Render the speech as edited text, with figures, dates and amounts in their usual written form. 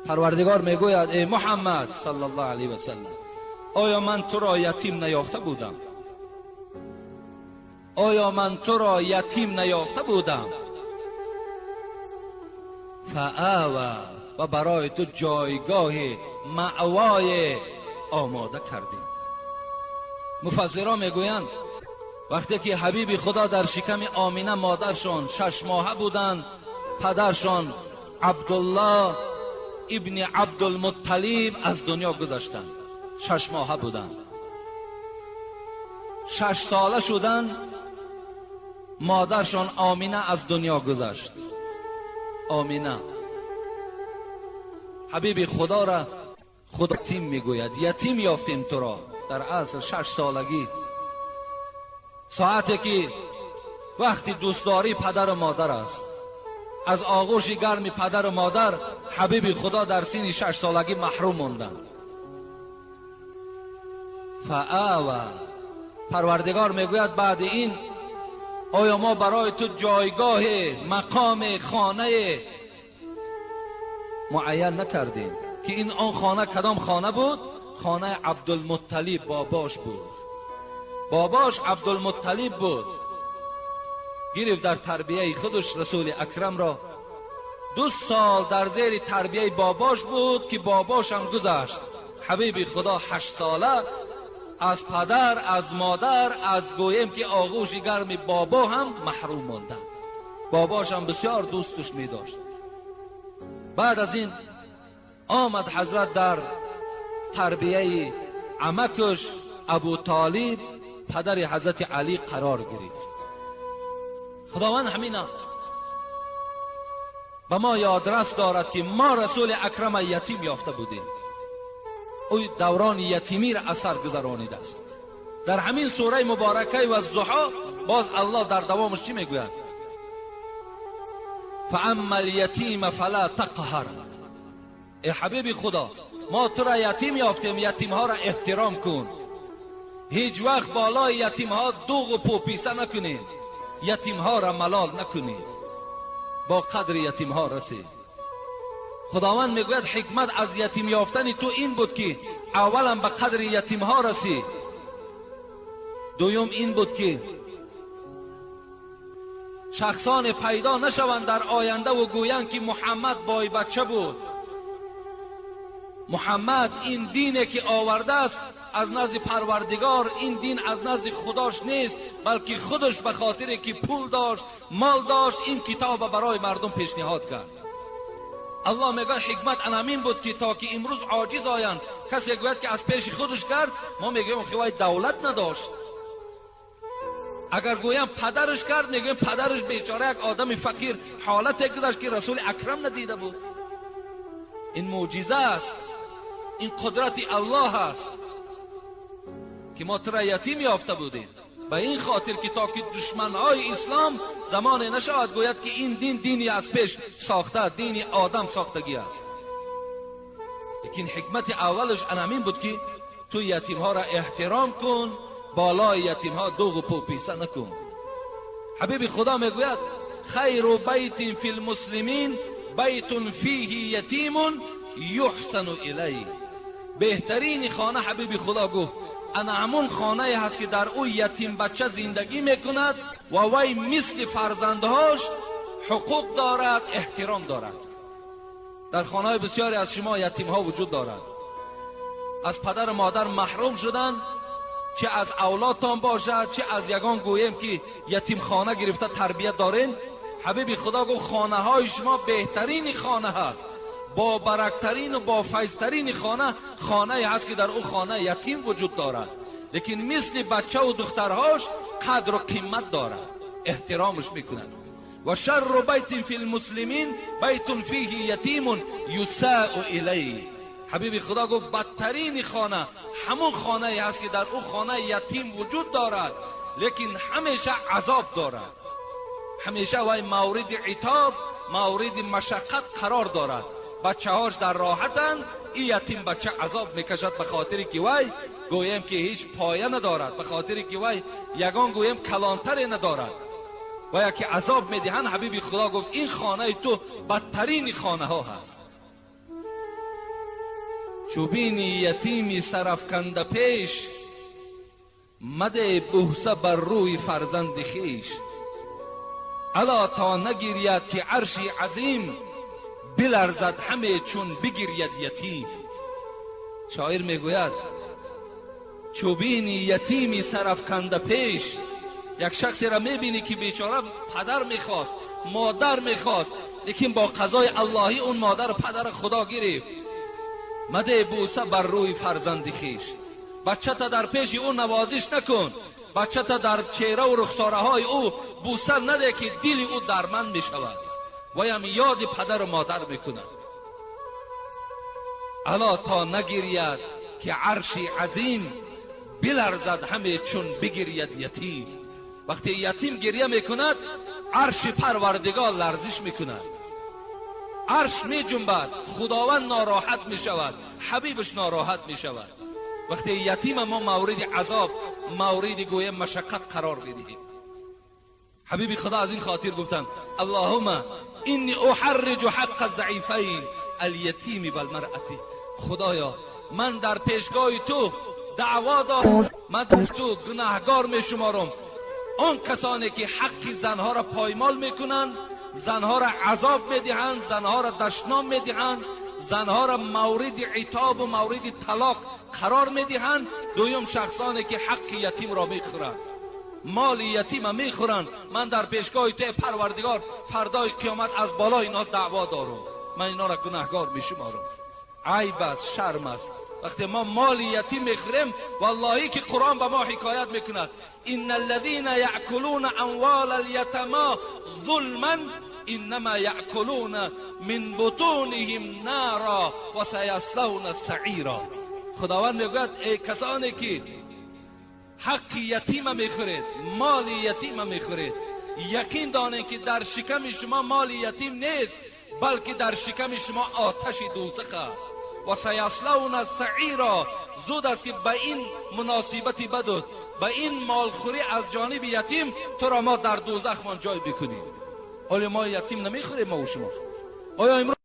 Парвардигор мегӯяд: эй Муҳаммад саллаллоҳу алайҳи васаллам, оё ман туро ятим наёфта будам? Оё ман туро ятим наёфта будам? Фаава, ва барои ту ҷойгоҳи маъвое омода кардем. Муфассирон мегӯянд, вақте ки ҳабиби Худо дар шиками Омина модаршон 6 моҳа буданд, падаршон Абдуллоҳ ибни Абдулмутталиб аз дунё гузаштанд. 6 моҳа буданд. 6 сола шуданд, модаршон Омина аз дунё гузашт. Омина ҳабиби Худора Худо ятим мегӯяд: ятим ёфтем туро дар асл 6 солагӣ, соате ки вақти дӯстдорӣ падару модар аст. Аз оғӯши гарми падару модар ҳабиби Худо дар синни 6 солагӣ маҳрум монданд. Фаава, Парвардигор мегӯяд, баъди ин оё мо барои ту ҷойгоҳе, мақоме, хонае муайян накардем? Ки ин он хона кадом хона буд? Хонаи Абдулмутталиб, бобош буд. Бобош Абдулмутталиб буд. Гирифт дар тарбияи худаш Расули Акрамро. 2 сол дар зери тарбияи бобош буд, ки бобошам гузашт. Ҳабиби Худо 8 сола аз падар, аз модар, аз гӯем ки оғӯши гарми бобо ҳам маҳрум монданд. Бобошам бисёр дӯстуш медошт. Баъд аз ин омад ҳазрат дар тарбияи амакаш Абу Толиб, падари ҳазрати Алӣ, қарор гирифт. Худованд ҳамина ба мо ёдрас дорад, ки мо Расули Акрама ятим ёфта будем. Ӯ даврони ятимиро аз сар гузаронидааст. Дар ҳамин сураи муборакаи Ваззуҳо боз Аллоҳ дар давомаш чӣ мегӯяд? Фаамма лятима фала тақҳар. Э ҳабиби Худо, мо тура ятим ёфтем, ятимҳоро эҳтиром кун. Ҳеҷ вақт болои ятимҳо дуғу пӯписа накунед, ятимҳоро малол накунед, бо қадри ятимҳо расед. Худованд мегӯяд, ҳикмат аз ятим ёфтани ту ин буд, ки аввалан ба қадри ятимҳо расӣ, дуюм ин буд, ки шахсоне пайдо нашаванд дар ояндаву гӯянд, ки Муҳаммад бойбача буд, Муҳаммад ин дине ки овардааст аз назди Парвардигор, ин дин аз назди Худош нест, балки худаш ба хотире ки пул дошт, мол дошт, ин китоба барои мардум пешниҳод кард. Аллоҳ мегӯяд, ҳикмат анамин буд, ки то ки имрӯз оҷиз оянд, касе гӯяд, ки аз пеши худаш кард, мо мегӯем, ки вай давлат надошт. Агар гӯям падараш кард, мегӯем, падараш бечора як одами фақир, ҳолате гузашт, ки Расули Акрам надида буд. Ин мӯъҷиза аст, ин қудрати Аллоҳ аст, ки мо тура ятим ёфта будем ба ин хотир, ки то ки душманҳои ислом замоне нашавад гӯяд, ки ин дин дини аз пеш сохта, дини одам сохтагӣ аст. Лекин ҳикмати аввалаш анамин буд, ки ту ятимҳоро эҳтиром кун, болои ятимҳо дуғу пӯписа накун. Ҳабиби Худо мегӯяд: хайру байтин фи лмуслимин байтун фиҳи ятимун юҳсану илайҳ. Беҳтарини хона, ҳабиби Худо гуфт, ана ҳамун хонае ҳаст, ки дар ӯ ятимбача зиндагӣ мекунад ва вай мисли фарзандҳош ҳуқуқ дорад, эҳтиром дорад. Дар хонаҳои бисёре аз шумо ятимҳо вуҷуд дорад, аз падару модар маҳрум шуданд, чӣ аз авлодтон бошад, чӣ аз ягон гӯем ки ятимхона гирифта тарбият дорен. Ҳабиби Худо гуфт, хонаҳои шумо беҳтарини хона ҳаст, бобарактарину бофайзтарини хона хонае ҳаст, ки дар ӯ хона ятим вуҷуд дорад, лекин мисли бачаву духтарҳош қадру қимат дорад, эҳтиромаш мекунад. Ва шарру байтин фи лмуслимин байтун фиҳи ятимун юсаъу илайҳ. Ҳабиби Худо гуфт, бадтарини хона ҳамун хонае ҳаст, ки дар ӯ хона ятим вуҷуд дорад, лекин ҳамеша азоб дорад, ҳамеша вай мавриди итоб, мавриди машаққат қарор дорад. Бачаҳош дар роҳатанд, ин ятим бача азоб мекашад, ба хотире ки вай гӯем ки ҳеҷ поя надорад, ба хотире ки вай ягон гӯем калонтаре надорад ва яке азоб медиҳанд. Ҳабиби Худо гуфт, ин хонаи ту бадтарини хонаҳо ҳаст. Чу бинӣ ятими сарафканда пеш, мадеҳ бӯса бар рӯи фарзанди хеш. Ало то нагиряд, ки арши азим биларзад ҳаме, чун бигиряд ятим. Шоир мегӯяд: чу бинӣ ятими сарафканда пеш, як шахсеро мебинӣ, ки бечора падар мехост, модар мехост, лекин бо қазои аллоҳӣ он модару падара Худо гирифт. Мадеҳ бӯса бар рӯи фарзанди хеш. Бачата дар пеши ӯ навозиш накун, бачата дар чеҳраву рухсораҳои ӯ бӯса наде, ки дили ӯ дарманд мешавад, ваям ёди падару модар мекунад. Ало то нагиряд, ки арши азим биларзад ҳаме, чун бигиряд ятим. Вақте ятим гирья мекунад, арши Парвардигор ларзиш мекунад, арш меҷунбад, Худованд нороҳат мешавад, ҳабибаш нороҳат мешавад, вақте ятима мо мавриди азоб, мавриди гӯя машаққат қарор медиҳем. Ҳабиби Худо аз ин хотир гуфтанд: اللهم إني أحرج حق الضعيفين اليتيم والمرأة. Худоё, ман дар пешгоҳи ту даъво дорам, ман ту гунаҳгор мешуморам он касоне ки ҳаққи занҳоро поймол мекунанд, занҳоро азоб медиҳанд, занҳоро дашном медиҳанд, занҳоро мавриди итобу мавриди талоқ қарор медиҳанд. Дуюм, шахсоне ки ҳаққи ятимро мехӯранд, моли ятима мехӯранд. Ман дар пешгоҳи ту, Парвардигор, фардои қиёмат аз болои инҳо даъво дорам, ман инҳоро гунаҳгор мешуморам. Айб аст, шарм аст, вақте мо моли ятим мехӯрем. Валлоҳӣ, ки Қуръон ба мо ҳикоят мекунад: إن الذين يأكلون أموال اليتامى ظلما إنما يأكلون من بطونهم نارا وسيصلون سعيرا. Худованд мегӯяд: эй касоне ки ҳаққи ятима мехӯред, моли ятима мехӯред, яқин донед, ки дар шиками шумо моли ятим нест, балки дар шиками шумо оташи дӯзах аст. وسيصلون سعيرا. Зуд аст, ки ба ин муносибати баду ба ин молхӯрӣ аз ҷониби ятим туро мо дар дӯзахмон ҷой бикунем. Оё мо ятим намехӯрем, мову шумо? Оё имрӯз